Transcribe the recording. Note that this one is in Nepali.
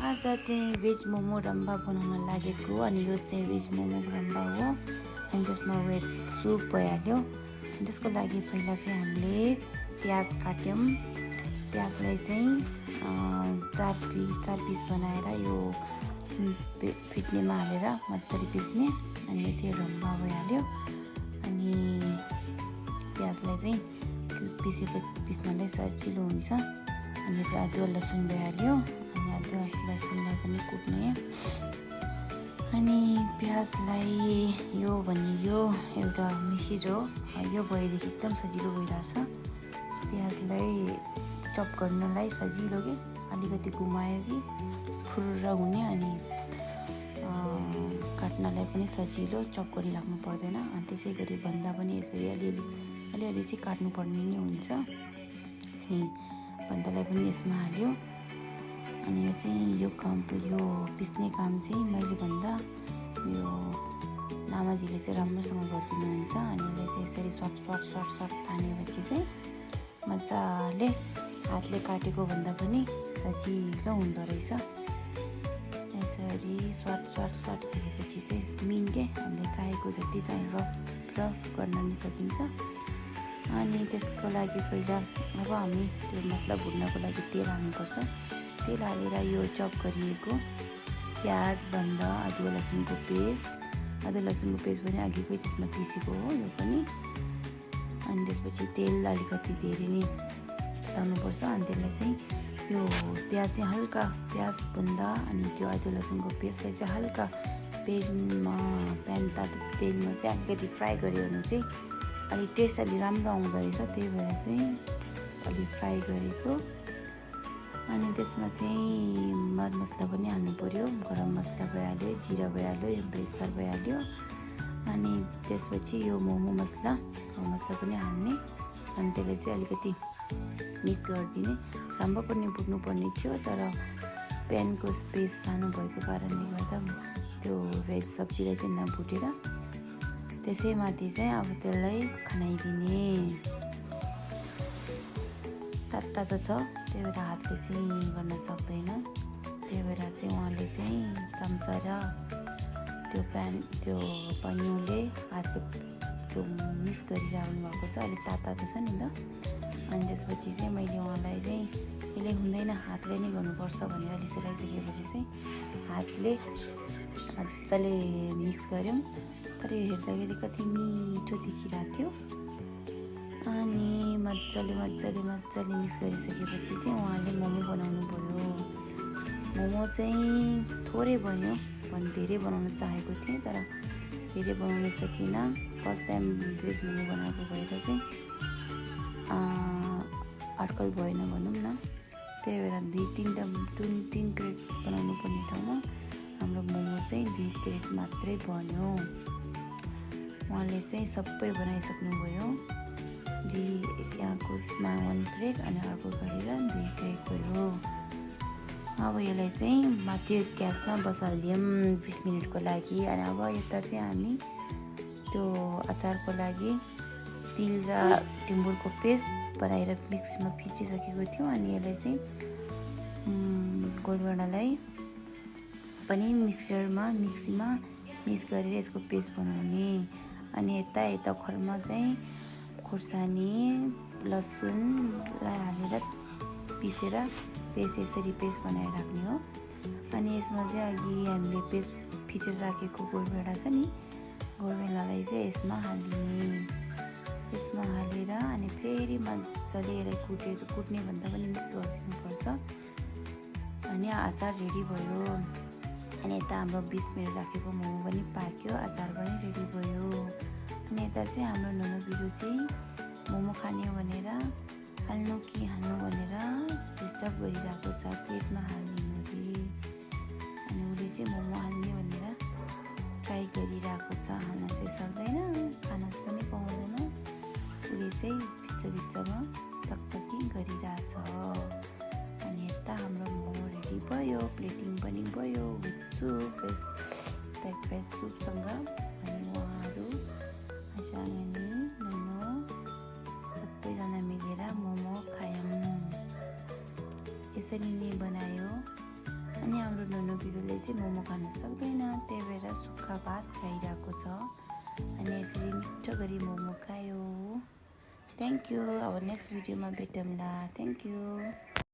आज चाहिँ भेज मोमो रम्बा बनाउन लागेको अनि यो चाहिँ भेज मोमो रम्बा हो अनि त्यसमा वेज सुप भइहाल्यो। त्यसको लागि पहिला चाहिँ हामीले प्याज काट्यौँ। प्याजलाई चाहिँ चार पिस बनाएर यो फिट्नेमा हालेर मजाले पिस्ने अनि यो चाहिँ रम्बा भइहाल्यो। अनि प्याजलाई चाहिँ पिस्नलाई सजिलो हुन्छ। अनि चाहिँ अदुवा लसुन भइहाल्यो अनि अदुवा लसुनलाई पनि कुट्ने। अनि प्याजलाई यो एउटा मिसिर हो, यो भएदेखि एकदम सजिलो भइरहेछ। प्याजलाई चप गर्नलाई सजिलो के अलिकति घुमायो कि फुरुर हुने अनि काट्नलाई पनि सजिलो, चप गरिराख्नु पर्दैन। अनि त्यसै गरी भन्दा पनि यसरी अलिअलि चाहिँ काट्नुपर्ने नै हुन्छ। अनि भन्दालाई पनि यसमा हाल्यो। अनि यो चाहिँ यो पिस्ने काम चाहिँ मैले भन्दा यो लामाजीले चाहिँ राम्रोसँग गरिदिनुहुन्छ। अनि यसलाई चाहिँ यसरी सर्ट तानेपछि चाहिँ मजाले हातले काटेको भन्दा पनि सजिलो हुँदो रहेछ। यसरी स्वाट गरेपछि चाहिँ मिन के हामीले चाहेको जति चाहिँ रफ गर्न नि सकिन्छ। अनि त्यसको लागि पहिला अब हामी त्यो मसला भुट्नको लागि तेल हाल्नुपर्छ। तेल हालेर यो चप गरिएको प्याज भन्दा अदुवा लसुनको पेस्ट पनि अघिकै त्यसमा पिसेको हो यो पनि। अनि त्यसपछि तेल अलिकति धेरै नै तताउनुपर्छ। अनि त्यसलाई चाहिँ यो प्याज चाहिँ हल्का प्याज भन्दा अनि त्यो अदुवा लसुनको पेस्टलाई चाहिँ हल्का तातो तेलमा चाहिँ अलिकति फ्राई गऱ्यो भने चाहिँ अलिक टेस्ट अलि राम्रो आउँदो रहेछ। त्यही भएर चाहिँ अलि फ्राई गरेको। अनि त्यसमा चाहिँ मरमसला पनि हाल्नु पर्यो। गरम मसला भइहाल्यो, जिरा भइहाल्यो, बेसार भइहाल्यो। अनि त्यसपछि यो मोमो मसला पनि हाल्ने। अनि त्यसलाई चाहिँ अलिकति मिक्स गरिदिने। राम्रो पनि भुट्नुपर्ने थियो तर प्यानको स्पेस सानो भएको कारणले गर्दा त्यो भेज सब्जीलाई चाहिँ नभुटेर त्यसैमाथि चाहिँ अब त्यसलाई खनाइदिने। तातो छ त्यही भएर हातले चाहिँ गर्न सक्दैन। त्यही भएर चाहिँ उहाँले चाहिँ चम्चा र त्यो पन्युले हातले त्यो मिक्स गरिराख्नु भएको छ। अलिक तातो छ नि त। अनि त्यसपछि चाहिँ मैले उहाँलाई चाहिँ यसले हुँदैन हातले नै गर्नुपर्छ भनेर रिसाइसकेपछि चाहिँ हातले मजाले मिक्स गऱ्यौँ। तर यो हेर्दाखेरि कति मिठो देखिरहेको थियो। अनि मजाले मिक्स गरिसकेपछि चाहिँ उहाँले मोमो बनाउनु भयो। मोमो चाहिँ थोरै बन्यो, धेरै बनाउन चाहेको थिएँ तर धेरै बनाउन सकिनँ। फर्स्ट टाइम भेज मोमो बनाएको भएर चाहिँ अड्कल भएन भनौँ न। त्यही भएर 2-3 क्रेट बनाउनु पर्ने ठाउँमा हाम्रो मोमो चाहिँ 2 क्रेट मात्रै बन्यो। उहाँले चाहिँ सबै बनाइसक्नुभयो। यहाँको यसमा 1 क्रेट अनि अर्को गरेर 2 क्रेट भयो। अब यसलाई चाहिँ माथि ग्यासमा बसालिदियौँ 20 मिनटको लागि। अनि अब यता चाहिँ हामी त्यो अचारको लागि तिल र टिम्बुरको पेस्ट बनाएर मिक्सीमा फिटिसकेको थियौँ। अनि यसलाई चाहिँ गोलगडालाई पनि मिक्सीमा मिक्स गरेर यसको पेस्ट बनाउने। अनि यता खरमा चाहिँ खोर्सानी लसुनलाई हालेर पिसेर यसरी पेस्ट बनाएर राख्ने हो। अनि यसमा चाहिँ अघि हामीले पेस्ट फिटेर राखेको गोलभेडा छ नि, गोलभेडालाई चाहिँ यसमा हालिदिने। यसमा हालेर अनि फेरि मजाले यसलाई कुट्ने भन्दा पनि मिक्स गरिदिनुपर्छ। अनि अचार रेडी भयो। अनि यता हाम्रो 20 मिनट राखेको मोमो पनि पाक्यो, अचार पनि रेडी भयो। अनि यता चाहिँ हाम्रो ननु बिरु चाहिँ मोमो खाने भनेर हाल्नु भनेर डिस्टर्ब गरिरहेको छ। प्लेटमा हालिदिनु रे। अनि उसले चाहिँ मोमो हाल्ने भनेर ट्राई गरिरहेको छ। हाल्न चाहिँ सक्दैन, खान पनि पाउँदैन। उसले चाहिँ बिचमा चकचकी गरिरहेछ। अनि यता हाम्रो मोमो रेडी भयो, प्लेटिङ पनि भयो विथ सुप, भेज सुपसँग। अनि उहाँहरू आशाङ अनि ननु सबैजना मिलेर मोमो खायौँ। यसरी नै बनायो। अनि हाम्रो हाम्रो नुनु बिरुले चाहिँ मोमो खान सक्दैन, त्यही भएर सुक्खा भात खाइरहेको छ। अनि यसरी मिठो गरी मोमो खायो। Thank you. अब नेक्स्ट भिडियोमा भेटौँला। Thank you.